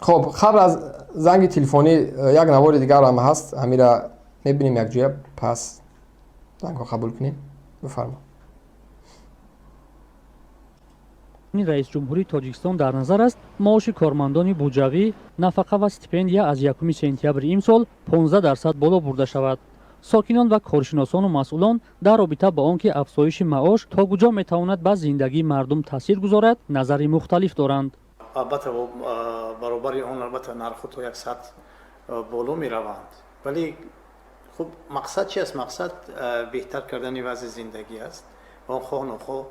Хоб, қабл аз занги телефонӣ як навори дигар ҳам ҳаст, ҳамира мебинем якҷоя, пас зангҳо қабул кунем. Бифармо. Раисҷумҳурии Тоҷикистон дар назар аст маоши кормандони буҷавӣ, нафақа ва стипендия аз 1 сентябри имсол 15% боло бурда шавад. Сокинон ва коршиносону масъулон дар робита ба он ки афзоиши маош то куҷо метавонад ба зиндагии мардум таъсир гузорад, назари мухталиф доранд. Албатта, баробари он, албатта, нархҳо то як сатҳ боло мераванд, вале хуб, мақсад чи аст? Мақсад беҳтар кардани вазъи зиндагӣ аст ва он хоҳ нохоҳ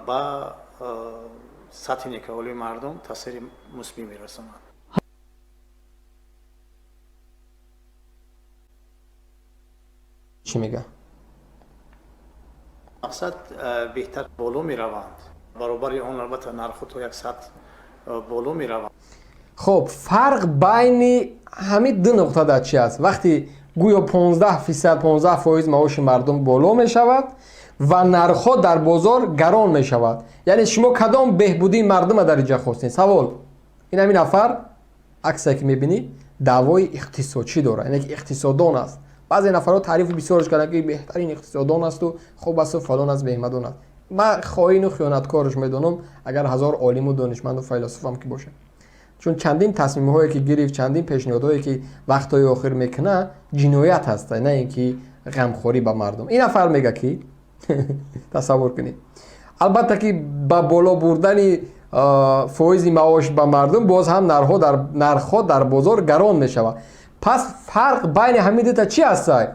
ба сатҳи некаҳолии мардум таъсири мусбӣ мерасонад. Чӣ мега? Мақсад беҳтар боло мераванд, баробари он, албатта, нархҳо то як сатҳ боло мераванд. Хоб, фарқ байни ҳамин ду нуқта дар чи аст? Вақте гӯё 15%, 15% маоши мардум боло мешавад ва нархҳо дар бозор гарон мешавад, яъне шумо кадом беҳбудии мардума дар инҷа хостем? Савол. Ин ҳамин нафар аксае ки мебинӣ, даъвои иқтисодчӣ дорад, яъне ки иқтисоддон аст. Баъзе нафарҳо таърифи бисёрш карданд, ки беҳтарин иқтисоддон асту хуб асту фалон аст, беҳмадон аст. Ман хоину хиёнаткорш медонам, агар ҳазор олиму донишманду файласуфам ки бошад, чун чандин тасмимҳое ки гирифт, чандин пешниҳодҳое ки вақтҳои охир мекунад, ҷиноят ҳаст, на ин ки ғамхорӣ ба мардум. Ин нафар мега ки тасаввур кунед, албатта ки ба боло бурдани фоизи маош ба мардум боз ҳам нархҳо дар бозор гарон мешавад. Пас фарқ байни ҳамин дута чи ҳастай?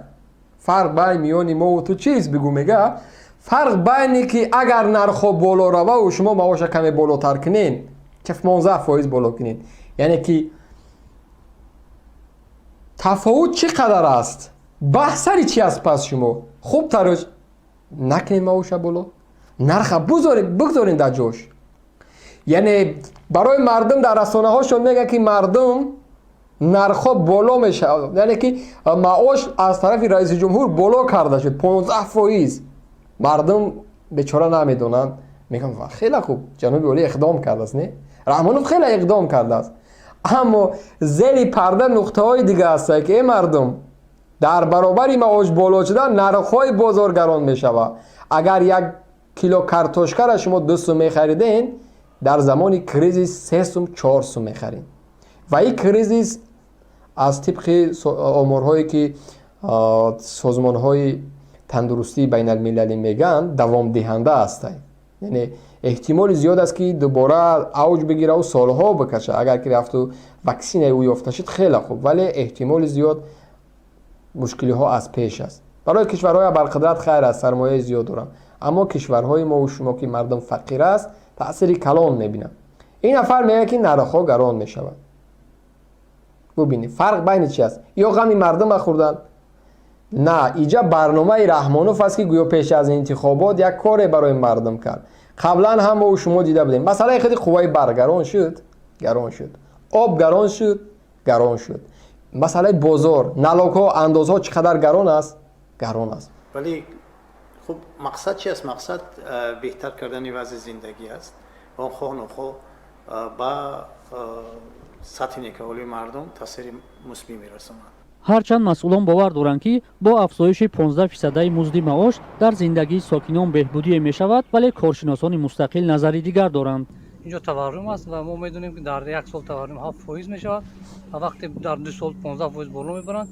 Фарқ байни миёни мову ту чист, бигӯ. Мега, фарқ байни ки агар нархҳо боло рававу шумо маоша каме болотар кунед, 15% боло кунед, яъне ки тафовут чӣ қадар аст? Баҳс сари чи аст? Пас шумо хубтарш накунед маоша боло, нарха бигзоред дар ҷош. Яъне барои мардум дар расонаҳошон мегӯяд, ки мардум нархҳо боло мешавад, яъне ки маош аз тарафи раиси ҷумҳур боло карда шуд 15%. Мардум бечора намедонанд, мегӯянд: ва хеле хуб, ҷаноби олӣ иқдом кардааст, не, Раҳмонов хеле иқдом кардааст. Аммо зери парда нуқтаҳои дига ҳастанд, ки э мардум, дар баробари маош боло шудан нархҳои бозор гарон мешавад. Агар як кило картошкара шумо 2 сум мехариден, дар замони кризис 3 сум, 4 сум мехаред. Ва ин кризис аз тибқи оморҳое ки созмонҳои тандурустии байналмилалӣ мегӯянд, давомдиҳанда ҳастанд, яъне эҳтимоли зиёд аст, ки дубора авҷ бигираву солҳо бикашад. Агар ки рафту ваксинаи ӯ ёфта шуд, хеле хуб, вале эҳтимоли зиёд мушкилиҳо аз пеш аст. Барои кишварҳои абарқудрат хайр аст, сармояи зиёд доранд, аммо кишварҳои мову шумо, ки мардум фақир аст, таъсири калон мебинанд. Ин нафар мегӯяд, ки нархҳо гарон мешавад. Бубинед, фарқ байни чи аст? Ё ғами мардума хӯрданд? На, иҷа барномаи Раҳмонов аст, ки гӯё пеш аз интихобот як коре барои мардум кард. Қаблан ҳам мову шумо дида будем, масъалаи худи қувваи барқ гарон шуд, гарон шуд, об гарон шуд, гарон шуд, масъалаи бозор, налогҳо, андозҳо чӣ қадар гарон аст, гарон аст. Вале хуб, мақсад чи аст? Мақсад беҳтар кардани вазъи зиндагӣ аст ва он хоҳ нохоҳ ба сатҳи некаҳолии мардум таъсири мусбӣ мерасонад. Ҳарчанд масъулон бовар доранд, ки бо афзоиши 15 фисадаи музди маош дар зиндагии сокинон беҳбудие мешавад, вале коршиносони мустақил назари дигар доранд. Инҷо таваррум аст ва мо медонем, ки дар як сол таваррум 7% мешавад ва вақте дар 2 сол 15% боло мебаранд,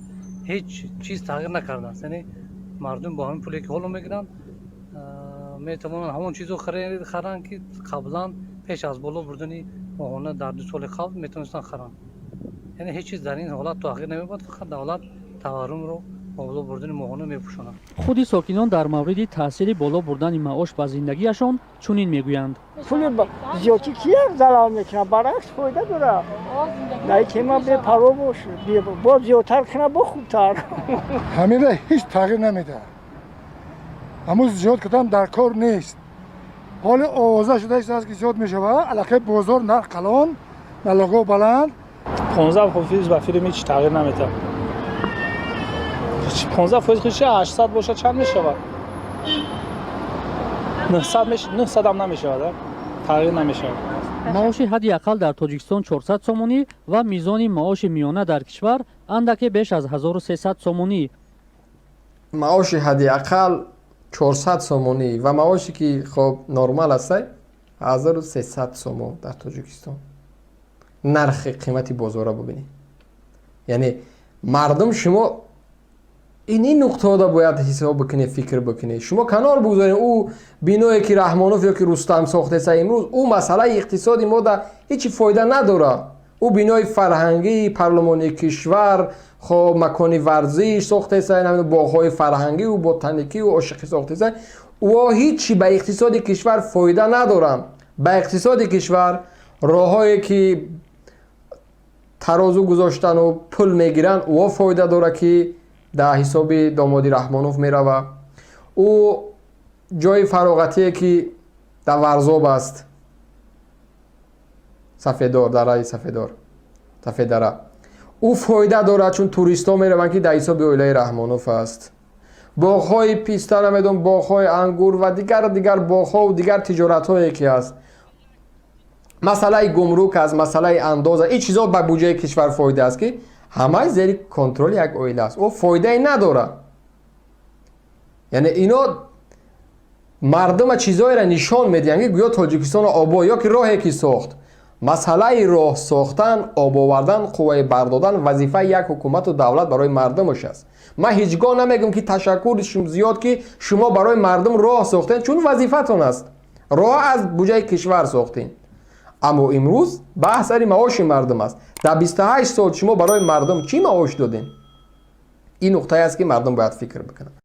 ҳеҷ чиз тағйир накардааст. Яъне мардум бо ҳамин пуле, ки ҳоло мегиранд, метавонанд ҳамон чизро харанд, ки қаблан пеш аз боло бурдани моҳона дар 2 соли қабл метавонистанд харанд. Яъне ҳеҷ чиз дар ин ҳолат тағйир намеёбад, фақат давлат таваррумро бо боло бурдани моҳона мепӯшонад. Худи сокинон дар мавриди таъсири боло бурдани маош ба зиндагиашон чунин мегӯянд. Пули зиёдӣ кия залал мекунад? Баръакс, фоида дорад. Дар тема бепарво бош, бо зиёдтар кунад, бо хубтар. Ҳамина ҳеҷ тағйир намедиҳад. Ҳамун зиёд кардан дар кор нест. Ҳоли овоза шуда истааст, ки зиёд мешавад. Аллакай бозор нарх калон, налогҳо баланд. 15% ба филм ҳеҷ тағйир наметавад. 15% худша 800 бошад, чанд мешавад? 900, 900 ҳам намешавад, тағйир намешавад. Маоши ҳадди ақал дар Тоҷикистон 400 сомонӣ ва мизони маоши миёна дар кишвар андаке беш аз 1300 сомонӣ. Маоши ҳадди ақал 400 сомонӣ ва маоше ки хоб нормал астай 1300 сомон дар Тоҷикистон. Нархи қимати бозорро бубинед. Яъне мардум, шумо ин нуқтаҳода бояд ҳисоб бикунед, фикр бикунед. Шумо канор бигузоред ӯ биное, ки Раҳмонов ё ки Рустам сохтеса имрӯз, ӯ масъалаи иқтисоди мо да ҳеҷ фоида надорад. Ӯ бинои фарҳангии парлумони кишвар, хоб, макони варзиш сохтеса, боғҳои фарҳангию ботаникию ошиқӣ сохтеса, ӯ ҳичи ба иқтисоди кишвар фоида надоранд. Ба иқтисоди кишвар роҳҳое, ки тарозу гузоштану пул мегиранд, ӯ фоида дорад, ки дар ҳисоби домоди Раҳмонов меравад. Ӯ ҷои фароғатие, ки дар Варзоб аст, Сафедор, дараи Сафедор, Сафеддара, ӯ фоида дорад, чун туристҳо мераванд, ки дар ҳисоби оилаи Раҳмонов аст. Боғҳои писта, намедонам, боғҳои ангур ва дигар дигар боғҳову дигар тиҷоратҳое, ки аст, масъалаи гумрук аст, масъалаи андоза, ин чизо ба буҷаи кишвар фоида аст, ки ҳамаи зери контроли як оила аст, ӯ фоидае надорад. Яъне ино мардума чизҳоеро нишон медиҳанд, ки гӯё Тоҷикистонро обод ё ки роҳе ки сохт. Масъалаи роҳ сохтан, об овардан, қувваи барқ додан вазифаи як ҳукумату давлат барои мардумаш аст. Ман ҳеҷ гоҳ намегӯм, ки ташаккур зиёд, ки шумо барои мардум роҳ сохтем, чун вазифатон аст, роҳ аз буҷаи кишвар сохтем. Аммо имрӯз баҳс сари маоши мардум аст. Дар 28 сол шумо барои мардум чӣ маош додем? Ин нуқтае аст, ки мардум бояд фикр бикунанд.